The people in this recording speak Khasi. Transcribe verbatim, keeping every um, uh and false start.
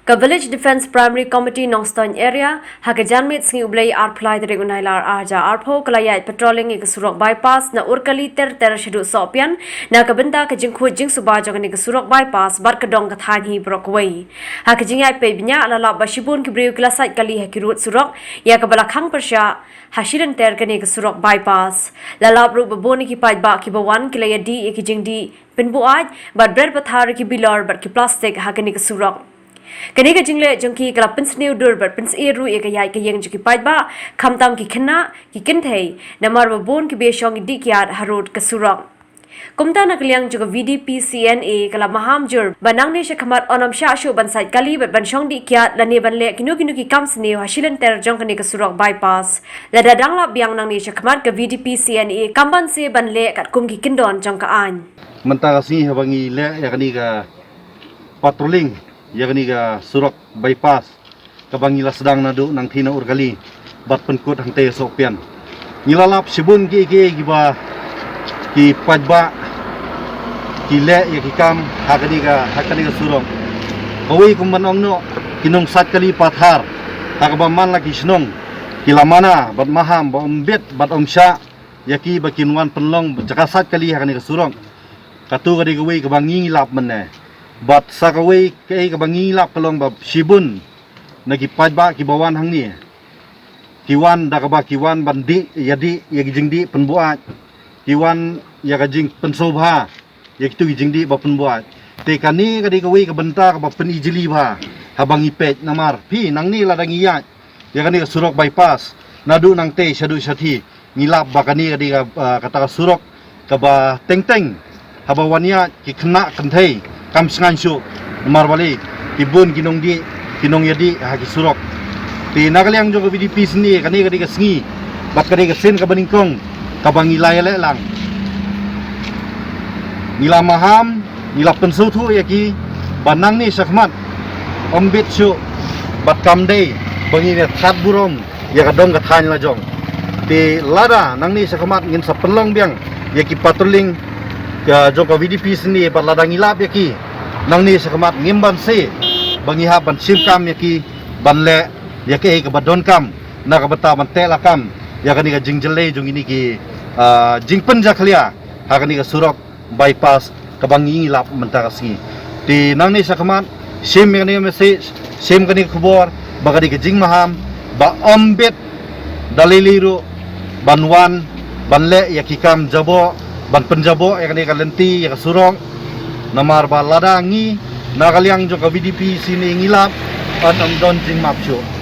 Ka Village Defence Primary Committee Nongstoiñ Area, ha ka janmiet sngi U Blei arphew lai tarik u Nailar arhajar arphew, ka la ïaid patrolling ïa ka surok bypass na Urkali ter ter shaduh Sohpian, na ka bynta ka jingkhuid jingsuba jong kane ka surok bypass bad ka dong ka thaiñ hi baroh kawei. Ha ka jingïaid peit bniah la lap ba shibun ki briew ki la sait kali ha ki rud surok, ïa kaba la khang pyrshah ha shilynter kane ka surok bypass. La lap ruh ba bun ïa ki paidbah kiba wan ki la ïadih ïa ki jingdih pynbuaid bad bret pathar ïa ki bilor bad ki plastik ha kane ka surok. Kane ka jingleh jong ki ka la pynsniew dur bad pynsyier ruh ïa ka ïaid ka ïeng jong ki paidbah, khamtam ki khynnah, ki kynthei, namar ba bun kiba ïashong ïadih kiad ha rud ka surok. Kumta na ka liang jong ka V D P C N A ka la maham jur ba nangne shakhmat yn ym shah shuh ban sait kali bad ban shong dih kiad lane ban leh kino kino ki kam sniew ha shilynter jong kane ka surok bypass. Lada dang lap biang nangne shakhmat, ka V D P C N A kam banse ban leh katkum ki kyndon jong ka aiñ. Mynta ka sngi haba ngi leh ïa kane ka patrolling ïa kane ka surok bypass kaba ngi la sdang naduh nangthie na Urkali bad pynkut hangtei Sohpian, ngi la lap shibun kiei kiei kiba ki paidbah ki leh ïa ki kam ha kane ka, ha kane ka surok. Kawei kum ban ong noh, ki nongsait kali pathar ha kaba man la ki shnong ki la mana bad maham ba ym bit bad ym shah ïa ki ba kin wan pynlong jaka sait kali ha kane ka surok. Kato ka dei kawei kaba ngi lap mynne. Bad sa kawei kaei kaba ngi lap ka long ba shibun na ki paidbah kiba wan hangne, ki wan da kaba ki wan ban dih, ïadih ïa ki jingdih pynbuaid, ki wan ïa ka jingpynsngewbha ïa kito ki jingdih ba pynbuaid. Te kane ka dei kawei ka bynta kaba pynijli bha haba ngi peit, namar phi, nangne lada ngi ïaid ïa kane ka surok bypass naduh nangtei shaduh shathie, ngi lap ba kane ka dei ka, ah, kata ka surok kaba teng teng haba wan ïaid ki khynnah kynthei kam shngaiñ shuh, namar balei, ki bun ki nongdih, ki nongïadih ha ki surok. Te na ka liang jong ka V D P C N A, kane ka dei ka sngi bad ka dei ka sien kaba nyngkong kaba ngi la ïaleh lang. Ngi la maham, ngi la pynsngewthuh ïa ki ba nangne shakhmat ym bit shuh bad kam dei ba ngin ïa that burom ïa ka dong ka thaiñ la jong. Te lada nangne shakhmat ngin sa pynlong biang ïa ki patrolling ka jong ka V D P C N A, bad lada ngi lap ïa ki nangne shakhmat, ngim banse ba ngi hap ban shim kam ïa ki ban leh ïa kaei kaba donkam na ka bynta ban teh lakam ïa kane ka jingjyllei jong kine ki, ah, jingpynjakhlia ha kane ka surok bypass kaba ngi lap mynta ka sngi. Te nangne shakhmat, shim ïa kane ka message, shim kane ka khubor ba ka dei ka jingmaham ba ym bit da lei lei ruh ban wan ban leh ïa ki kam jaboh, ban pynjaboh ïa kane ka lynti, ïa ka surok. Namar ba lada ngi na ka liang jong ka V D P C N A ngi lap, yn ym don jingmap shuh.